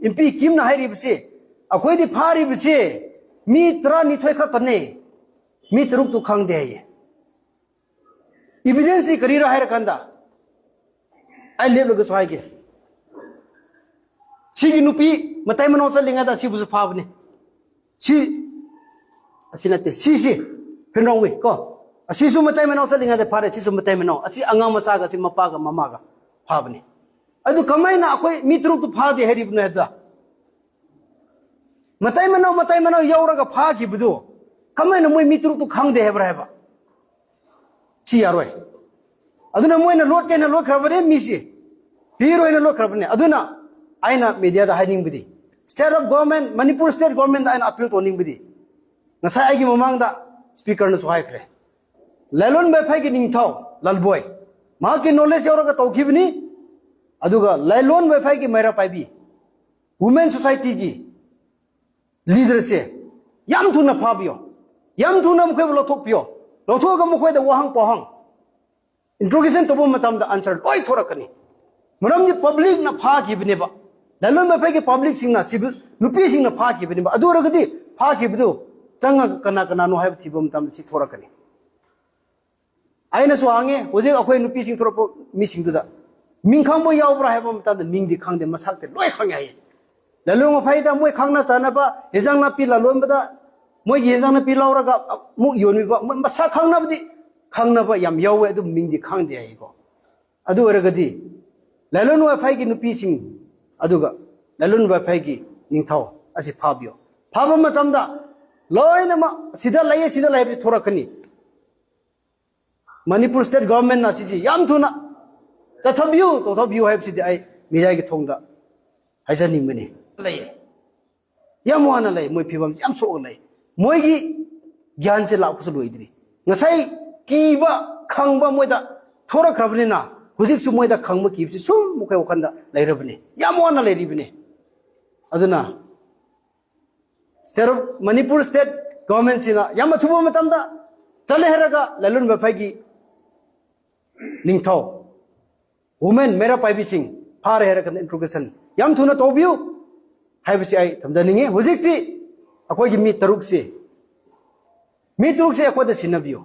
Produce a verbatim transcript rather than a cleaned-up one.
ꯏꯝꯄꯤ ꯀꯤꯝꯅ ꯍꯥꯏꯔꯤꯕꯁꯤ, ꯑꯩꯈꯣꯏꯗꯤ ꯐꯥꯔꯤꯕꯁꯤ ꯃꯤ ꯇꯔꯥꯅꯤꯊꯣꯏ ꯈꯛꯇꯅꯦ, ꯃꯤ ꯇꯔꯨꯛꯇꯨ ꯈꯪꯗꯦ ꯍꯥꯏꯌꯦ꯫ ꯏꯚꯤꯗꯦꯟꯁꯁꯤ ꯀꯔꯤꯔ ꯍꯥꯏꯔꯀꯥꯟꯗ, ꯑꯩ ꯂꯦꯞꯂꯒꯁꯨ ꯍꯥꯏꯒꯦ꯫ ꯁꯤꯒꯤ ꯅꯨꯄꯤ ꯃꯇꯩ ꯃꯅꯥꯎ ꯆꯠꯂꯤꯉꯩꯗ ꯁꯤꯕꯨꯁꯨ ꯐꯥꯕꯅꯦ꯫ ꯁꯤ, ꯑꯁꯤ ꯅꯠꯇꯦ, ꯁꯤꯁꯤ, ꯐꯤꯟꯔꯣꯡꯋꯤ ꯀꯣ꯫ ꯑꯁꯤꯁꯨ ꯃꯇꯩ ꯃꯅꯥꯎ ꯆꯠꯂꯤꯉꯩꯗ ꯐꯥꯔꯦ, ꯁꯤꯁꯨ ꯃꯇꯩ ꯃꯅꯥꯎ꯫ ꯑꯁꯤ ꯑꯉꯥꯡ ꯃꯆꯥꯒ, ꯑꯁꯤ ꯃꯄꯥꯒ ꯃꯃꯥꯒ ꯐꯥꯕꯅꯦ꯫ ꯑꯗꯨ ꯀꯃꯥꯏꯅ ꯑꯩꯈꯣꯏ ꯃꯤ ꯇꯔꯨꯛꯇꯨ ꯐꯥꯗꯦ ꯍꯥꯏꯔꯤꯕꯅꯣ ꯍꯥꯏꯕꯗ? ꯃꯇꯩ ꯃꯅꯥꯎ, ꯃꯇꯩ ꯃꯅꯥꯎ ꯌꯧꯔꯒ ꯐꯥꯈꯤꯕꯗꯨ ꯀꯃꯥꯏꯅ ꯃꯣꯏ ꯃꯤ ꯇꯔꯨꯛꯇꯨ ꯈꯪꯗꯦ ꯍꯥꯏꯕ꯭ꯔꯥ ꯍꯥꯏꯕ? ꯁꯤ ꯌꯥꯔꯣꯏ꯫ ꯑꯗꯨꯅ ꯃꯣꯏꯅ ꯂꯣꯠꯀꯦꯅ ꯂꯣꯠꯈ꯭ꯔꯕꯅꯦ ꯃꯤꯁꯤ, ꯄꯤꯔꯣꯏꯅ ꯂꯣꯠꯈ꯭ꯔꯕꯅꯦ꯫ ꯑꯗꯨꯅ ꯑꯩꯅ ꯃꯦꯗꯤꯌꯥꯗ ꯍꯥꯏꯅꯤꯡꯕꯗꯤ, state of government, Manipur state governmentꯗ ꯑꯩꯅ ꯑꯄꯤꯜ ꯇꯧꯅꯤꯡꯕꯗꯤ, ꯉꯁꯥꯏ ꯑꯩꯒꯤ ꯃꯃꯥꯡꯗ ꯁ꯭ꯄꯤꯀꯔꯅꯁꯨ ꯍꯥꯏꯈ꯭ꯔꯦ, ꯂꯥꯏꯂꯣꯟ ꯋꯥꯏꯐꯥꯏꯒꯤ ꯅꯤꯡꯊꯧ ꯂꯥꯜꯕꯣꯏ, ꯃꯍꯥꯛꯀꯤ ꯅꯣꯂꯦꯖ ꯌꯧꯔꯒ ꯇꯧꯈꯤꯕꯅꯤ꯫ ꯑꯗꯨꯒ ꯂꯥꯏꯂꯣꯟ ꯋꯥꯏꯐꯥꯏꯒꯤ ꯃꯩꯔꯥ ꯄꯥꯏꯕꯤ, ꯋꯨꯃꯦꯟ ꯁꯣꯁꯥꯏꯇꯤꯒꯤ ꯂꯤꯗꯔꯁꯦ ꯌꯥꯝ ꯊꯨꯅ ꯐꯥꯕꯤꯌꯣ, ꯌꯥꯝ ꯊꯨꯅ ꯃꯈꯣꯏꯕꯨ ꯂꯧꯊꯣꯛꯄꯤꯌꯣ꯫ ꯂꯧꯊꯣꯛꯑꯒ ꯃꯈꯣꯏꯗ ꯋꯥꯍꯪ ꯄꯥꯎꯍꯪ, ꯏꯟꯇ꯭ꯔꯣꯒꯦꯁꯟ ꯇꯧꯕ ꯃꯇꯝꯗ ꯑꯟꯁꯔ ꯂꯣꯏ ꯊꯣꯔꯛꯀꯅꯤ꯫ ꯃꯔꯝꯗꯤ ꯄꯕ꯭ꯂꯤꯛꯅ ꯐꯥꯈꯤꯕꯅꯦꯕ, ꯂꯥꯂꯣꯟ ꯃꯐꯩꯒꯤ ꯄꯕ꯭ꯂꯤꯛꯁꯤꯡꯅ, ꯁꯤꯚꯤꯜ ꯅꯨꯄꯤꯁꯤꯡꯅ ꯐꯥꯈꯤꯕꯅꯦꯕ꯫ ꯑꯗꯨ ꯑꯣꯏꯔꯒꯗꯤ ꯐꯥꯈꯤꯕꯗꯨ ꯆꯪꯉꯒ ꯀꯅꯥ ꯀꯅꯥꯅꯣ ꯍꯥꯏꯕ ꯊꯤꯕ ꯃꯇꯝꯗ ꯁꯤ ꯊꯣꯔꯛꯀꯅꯤ꯫ ꯑꯩꯅꯁꯨ ꯍꯪꯉꯦ, ꯍꯧꯖꯤꯛ ꯑꯩꯈꯣꯏ ꯅꯨꯄꯤꯁꯤꯡ ꯊꯣꯔꯛꯄ ꯃꯤꯁꯤꯡꯗꯨꯗ ꯃꯤꯡ ꯈꯪꯕ ꯌꯥꯎꯕ꯭ꯔꯥ ꯍꯥꯏꯕ ꯃꯇꯝꯗ ꯃꯤꯡꯗꯤ ꯈꯪꯗꯦ, ꯃꯁꯛꯇꯤ ꯂꯣꯏ ꯈꯪꯉꯦ ꯍꯥꯏꯌꯦ꯫ ꯂꯥꯂꯣꯟ ꯃꯐꯩꯗ ꯃꯣꯏ ꯈꯪꯅ ꯆꯥꯟꯅꯕ ꯌꯦꯟꯖꯥꯡ ꯅꯥꯄꯤ ꯂꯥꯂꯣꯟꯕꯗ ꯃꯣꯏꯒꯤ ꯌꯦꯟꯖꯥꯡ ꯅꯥꯄꯤ ꯂꯧꯔꯒ ꯑꯃꯨꯛ ꯌꯣꯟꯕꯤꯕ, ꯃꯣꯏ ꯃꯁꯛ ꯈꯪꯅꯕꯗꯤ ꯈꯪꯅꯕ ꯌꯥꯝ ꯌꯥꯎꯋꯦ, ꯑꯗꯨ ꯃꯤꯡꯗꯤ ꯈꯪꯗꯦ ꯍꯥꯏꯌꯦꯀꯣ꯫ ꯑꯗꯨ ꯑꯣꯏꯔꯒꯗꯤ ꯂꯥꯂꯣꯟ ꯃꯐꯩꯒꯤ ꯅꯨꯄꯤꯁꯤꯡ ꯑꯗꯨꯒ ꯂꯥꯂꯣꯟ ꯃꯐꯩꯒꯤ ꯅꯤꯡꯊꯧ ꯑꯁꯤ ꯐꯥꯕꯤꯌꯣ꯫ ꯐꯥꯕ ꯃꯇꯝꯗ ꯂꯣꯏꯅꯃꯛ ꯁꯤꯗ ꯂꯩꯌꯦ, ꯁꯤꯗ ꯂꯩ ꯍꯥꯏꯕꯁꯤ ꯊꯣꯔꯛꯀꯅꯤ꯫ ꯃꯅꯤꯄꯨꯔ ꯁ꯭ꯇꯦꯠ ꯒꯣꯚꯔꯟꯃꯦꯟꯠꯅ ꯁꯤꯁꯤ ꯌꯥꯝ ꯊꯨꯅ ꯆꯠꯊꯕꯤꯌꯨ, ꯇꯧꯊꯕꯤꯌꯨ ꯍꯥꯏꯕꯁꯤꯗꯤ ꯑꯩ ꯃꯤꯗꯤꯌꯥꯒꯤ ꯊꯣꯡꯗ ꯍꯥꯏꯖꯅꯤꯡꯕꯅꯤ꯫ ꯂꯩꯌꯦ, ꯌꯥꯝ ꯋꯥꯅ ꯂꯩ, ꯃꯣꯏ ꯐꯤꯕꯝꯁꯤ ꯌꯥꯝ ꯁꯣꯛꯅ ꯂꯩ꯫ ꯃꯣꯏꯒꯤ ꯒ꯭ꯌꯥꯟꯁꯦ ꯂꯥꯛꯄꯁꯨ ꯂꯣꯏꯗ꯭ꯔꯤ꯫ ꯉꯁꯥꯏ ꯀꯤꯕ ꯈꯪꯕ ꯃꯣꯏꯗ ꯊꯣꯔꯛꯈ꯭ꯔꯕꯅꯤꯅ ꯍꯧꯖꯤꯛꯁꯨ ꯃꯣꯏꯗ ꯈꯪꯕ ꯀꯤꯕꯁꯤ ꯁꯨꯝ ꯃꯈꯣꯏ ꯋꯥꯈꯜꯗ ꯂꯩꯔꯕꯅꯤ, ꯌꯥꯝ ꯋꯥꯅ ꯂꯩꯔꯤꯕꯅꯤ꯫ ꯑꯗꯨꯅ ꯁ꯭ꯇꯦꯠ ꯑꯣꯐ ꯃꯅꯤꯄꯨꯔ ꯁ꯭ꯇꯦꯠ ꯒꯣꯚꯔꯟꯃꯦꯟꯠꯁꯤꯅ ꯌꯥꯝ ꯑꯊꯨꯕ ꯃꯇꯝꯗ ꯆꯠꯂꯦ ꯍꯥꯏꯔꯒ ꯂꯥꯂꯣꯟ ꯃꯐꯩꯒꯤ ꯅꯤꯡꯊꯧ, ꯋꯨꯃꯦꯟ ꯃꯩꯔꯥ ꯄꯥꯏꯕꯤꯁꯤꯡ ꯐꯥꯔꯦ ꯍꯥꯏꯔꯒ ꯏꯟꯇ꯭ꯔꯣꯒꯦꯁꯟ ꯌꯥꯝ ꯊꯨꯅ ꯇꯧꯕꯤꯌꯨ꯫ ꯍꯥꯏꯕꯁꯤ ꯑꯩ ꯊꯝꯖꯅꯤꯡꯉꯤ꯫ ꯍꯧꯖꯤꯛꯇꯤ ꯑꯩꯈꯣꯏꯒꯤ ꯃꯤ ꯇꯔꯨꯛꯁꯤ, ꯃꯤ ꯇꯔꯨꯛꯁꯤ ꯑꯩꯈꯣꯏꯗ ꯁꯤꯟꯅꯕꯤꯌꯨ꯫